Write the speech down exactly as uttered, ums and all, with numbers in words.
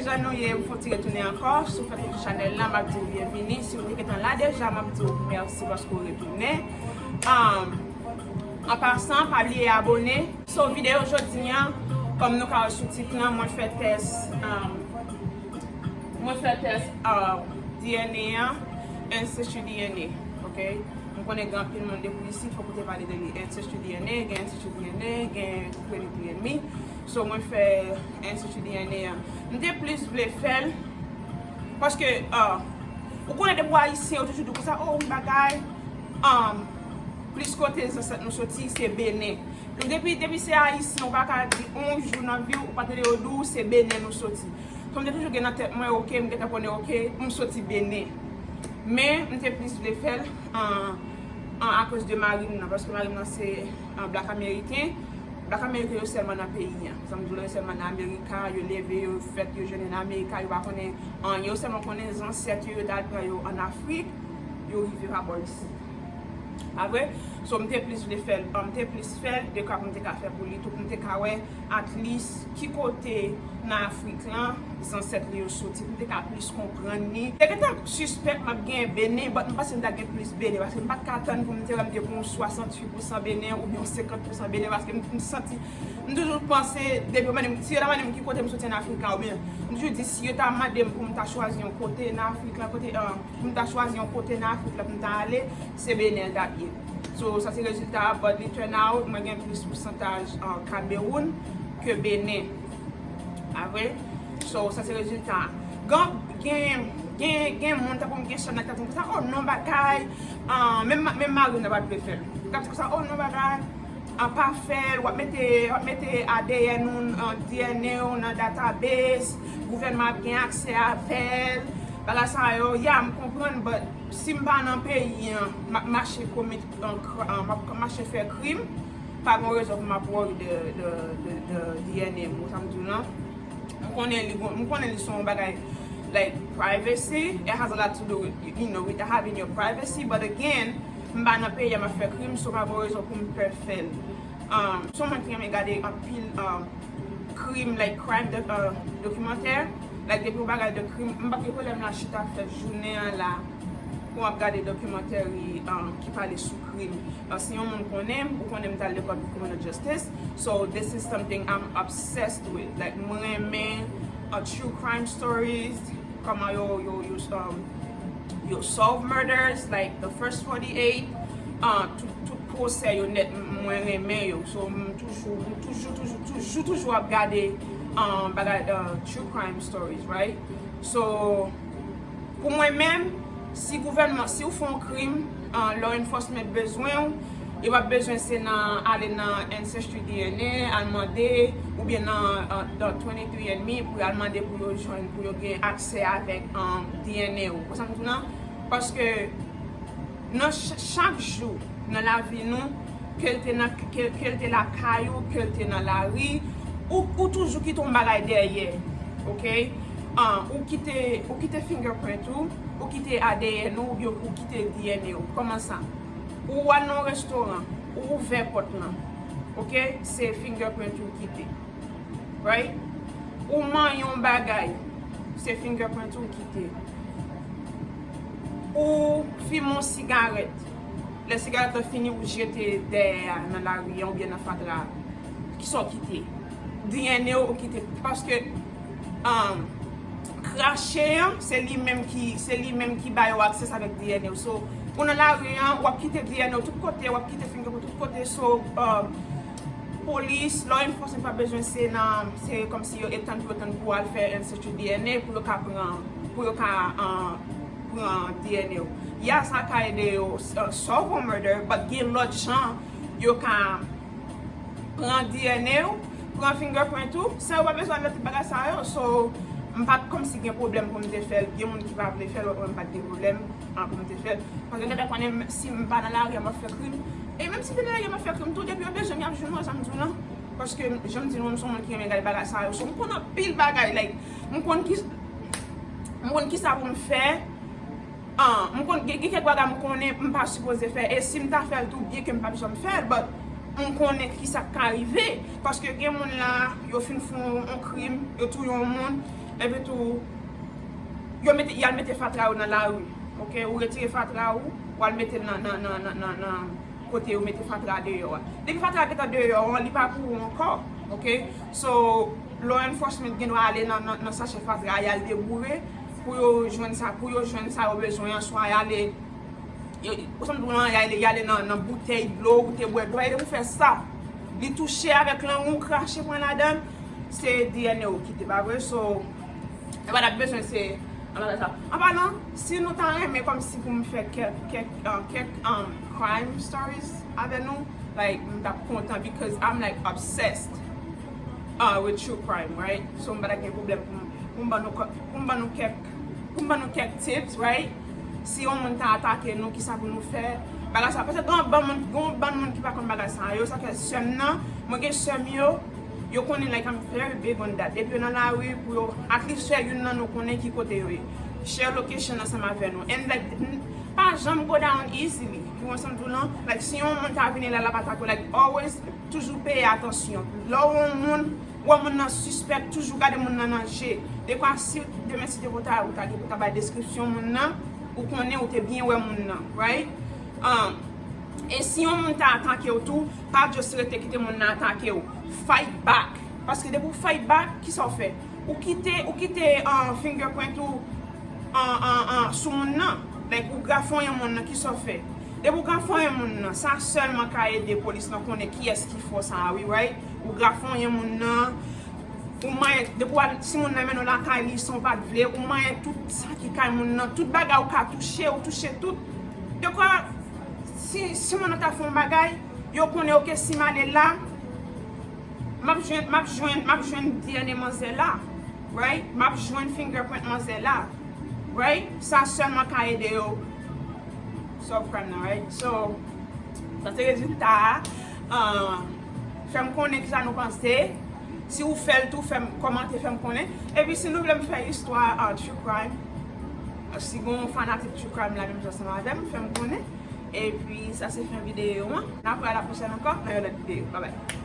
Jan nou ye, m fè yon ti retounen ankò. Si w fèk sou chanèl la, m ap di w byenvini. Si w te gentan la deja, m ap di w mèsi paske w retounen. Um, an pasan, pa bliye abòne. So, videyo jodi a, kòm nou ka wè sou tit lan, mwen fè tès, um, mwen fè tès, uh, D N A an, Ancestry D N A, ok? M konnen gen anpil moun depi isit, fòk ou te pale de li. Ancestry D N A, gen Ancestry D N A, gen twenty three and me. So, mwen fè Ancestry D N A an. M te plis vle fè l, paske, uh, ou konnen depi w Ayisyen, yo toujou di w konsa, oh, yon bagay, um, plis kote zansèt nou soti, se Benen. Donk, depi, depi se Ayisyen, ou pa ka di yon jou nan vi w, ou pa tande yo di w se Benen nou soti. So, m te toujou gen nan tèt mwen, ok, m gentan konnen, ok, m soti Benen. Men, m te plis vle fè l, an, an, akoz de mari m nan, paske mari m nan se, an, Black American. Black American yo sèlman nan peyi an. Sa m di w la, yo sèlman nan Amerika, yo leve, yo fèt, yo jwenn nan Amerika, yo pa konnen anyen, yo sèlman konnen zansèt yo, yo t al pran yo ann Afrik, yo rive pa bò isit. Pa vre? So, m te plis vle fè l, m te plis fè l, de ka pou m te ka fè pou li tou, pou m te ka wè, at least, ki kote nan Afrik lan, zansèt li yo soti, pou m te ka plis konprann li. Te gentan sispèk m ap gen Benen, but m panse m ta gen plis Benen, paske m pa t ka tann pou m te wè m te pou yon swasanntuit pousan Benen oubyen yon senkant pousan Benen, paske m, m santi, m toujou panse, depi yo mande m, si yo ta mande m ki kote m soti ann Afrik la, oubyen, m toujou di, si yo ta mande m pou m ta chwazi yon kote nan Afrik la, kote, ah, pou m ta chwazi yon kote nan Afrik la pou m ta ale, se Benen l t ap ye. So, sa se rezilta a, but li turn out, mwen gen plis pousantaj, uh, Kamewoun ke Benen. Pa vre? So, sa se rezilta a. Gen, gen, gen, gen moun, tankou m gen chanèl k ap di m konsa, oh, non bagay, uh, menm, menm mari m nan pa t vle fè l. Li t ap di konsa, oh, non bagay, an pa fè l, w ap mete, w ap mete A D N ou, an D N A w nan database, gouvènman ap gen aksè avè l, bagay sa yo, ya, m konprann, but si m pa nan peyi an, m ap mache komèt an kra-, an, m ap mache fè krim, pa gen rezon pou m ap worry de, de, de, de D N A m, ou sa m di w lan. M konnen li gon, m konnen li se yon bagay, like, privacy, it has a lot to do with, you know, with having your privacy, but again, m pa nan peyi a, m ap fè krim, so pa gen rezon pou m pè fè l. Um, m se yon moun ki renmen gade anpil, um, krim, like, crime de, uh, dokimantè. Like, depi yon bagay de krim, m pa gen pwoblèm la chita fè jounen an la pou m ap gade dokimantè, um, ki pale sou krim. Uh, si yon moun konnen m, ou konnen m t al lekòl pou criminal justice. So, this is something I'm obsessed with. Like, mwen renmen, uh, true crime stories, kòman yo, yo, yo, um, yo solve murders, like, the first forty-eight, uh, tout, tout pwosè yo nèt, m-, mwen renmen yo. So, m toujou, m toujou, toujou, toujou, toujou ap gade, um, bagay, uh, true crime stories, right? So, pou mwen menm, si gouvènman, si w fè yon krim, uh, law enforcement bezwen w, yo p ap bezwen se nan, ale nan Ancestry D N A, al mande, oubyen nan, uh, nan twenty three and me, pou y al mande pou yo jwenn, pou yo gen aksè avèk, um, D N A w. Ou konprann sa m di w lan? Paske nan ch-, chak jou nan lavi nou, ke l te nan, ke, ke l te lakay ou, ke l te nan lari, ou, ou toujou kite yon bagay dèyè, ok? Ah, ou kite, ou kite fingerprint ou, ou kite A D N ou, oubyen ou kite D N A ou. Kòman sa? Ou al nan yon restoran, ou ouvè pòt lan, ok? Se fingerprint ou kite. Right? Ou manyen yon bagay, se fingerprint ou kite. Ou fimen yon sigarèt, lè sigarèt la fini, ou jete dèyè a nan lari a oubyen nan fatra a. Kisa w kite? D N A w kite. Paske, um, krache an, se li menm ki, se li menm ki ba yo aksès avèk D N A w. So, ou nan lari an, w ap kite D N A w tout kote, w ap kite fingerprint tout kote. So, um, polis, law enforcement pa bezwen se nan, se kòmsi yo etann pou yo tann pou al fè ancestry D N A pou yo ka pran, pou yo ka, uh, pran D N A w. Ya, sa ka ede yo, uh, solve yon murder, but gen lòt jan yo ka pran D N A w, pran fingerprint ou, san yo pa bezwen al nan tout bagay sa yo. So, m pa t kòmsi gen pwoblèm pou m te fè l. Gen moun ki pa vle fè l, mwen m pa t gen pwoblèm, ah, pou m te fè l. Paske yo gentan konnen si m pa nan lari a, m ap fè krim. E menm si m te nan lari a, m ap fè krim tou, depi yo bezwen m, y ap jwenn mwen, sa m di w lan. Paske, jan m di nou, m se yon moun ki renmen gade bagay sa yo. So, m konn anpil bagay, like, m konn ki, m konn kisa pou m fè. Ah, m konn, gen, gen kèk bagay m konnen m pa sipoze fè, e si m ta fè l tou, byen ke m p ap janm fè l, but m konnen kisa k ka rive, paske gen moun la, yo fin fè yon, yon krim, yo touye yon moun, Epi tou, yo mete, y al mete fatra yo nan lari. Ok, ou retire fatra ou, ou al mete l nan, nan, nan, nan, nan, nan kote yo mete fatra deyò a. Depi fatra gentan deyò an, li pa pou ou ankò. Ok, so, law enforcement gen dwa ale nan, nan, nan sachè fatra a, y al deboure pou yo jwenn sa, pou yo jwenn sa yo bezwen an, swa y ale, yo, ou sanm tou lan, y ale, y ale nan, nan boutèy dlo, ou te bwè dlo, e depi w fè sa, li touche avèk lang ou, krache pran ladan l, se D N A ou kite, pa vre? So, e pa t ap bezwen se, an bagay sa. An palan, si nou ta renmen kòmsi pou m fè kèk, kèk, uh, kèk, um, crime stories avè nou, like, m t ap kontan because I'm, like, obsessed, uh, with true crime, right? So, m pa ta gen pwoblèm pou m, pou m ban nou kò-, pou m ban nou kèk, pou m ban nou kèk tips, right? Si yon moun ta atake nou, kisa pou nou fè? Bagay sa, paske gen yon bann moun, gen yon bann moun ki pa konn bagay sa yo, sa fè sè m nan, mwen gen sè m yo, yo konnen, like, I'm very big on that. Depi yo nan lari, pou yo, at least fè youn nan nou konnen ki kote yo ye. Share location ansanm avè nou. And, like, n-, pa janm go down easily. Pou ansanm tou lan, like, si yon moun ta vini la, l ap atake w, like, always, toujou peye atansyon. Lè w wè yon moun, wè moun nan sispèk, toujou gade moun nan nan je. Dekwa, si demen si te pou ta, ou ta gen pou ta bay deskripsyon moun nan, ou konnen ou te byen wè moun nan, right? Um, e si yon moun ta atake w tou, pa just rete kite moun nan atake w. Fight back. Paske depi w fight back, kisa w fè? Ou kite, ou kite, uh, fingerprint ou, uh, uh, uh, sou moun nan. Like, ou grafonyen moun nan, kisa w fè? Depi w grafonyen moun nan, sa sèlman ka ede polis lan konnen kiyès ki fè w sa a, wi, right? Ou grafonyen moun nan, ou manyen, depi w al, si moun nan mennen w lakay li san w pa t vle, ou manyen tout sa ki kay moun nan, tout bagay ou ka touche, ou touche tout. Dekwa, si, si moun nan ta fè yon bagay, yo konnen, ok, si m ale la, m ap jwenn, m ap jwenn, m ap jwenn D N A manzè la, right? M ap jwenn fingerprint manzè la, right? Sa sèlman ka ede yo solve crime nan, right? So, sa se rezilta a. Um, fè m konnen kisa nou panse. Si ou fè l tou, fè m kòmante, fè m konnen. Epi si nou vle m fè istwa, uh, true crime, si gon fanatik true crime la menm jan ansanm avè m, fè m konnen. Epi sa se fen videyo an. N ap wè a la pwochèn ankò nan yon lòt videyo. Babay.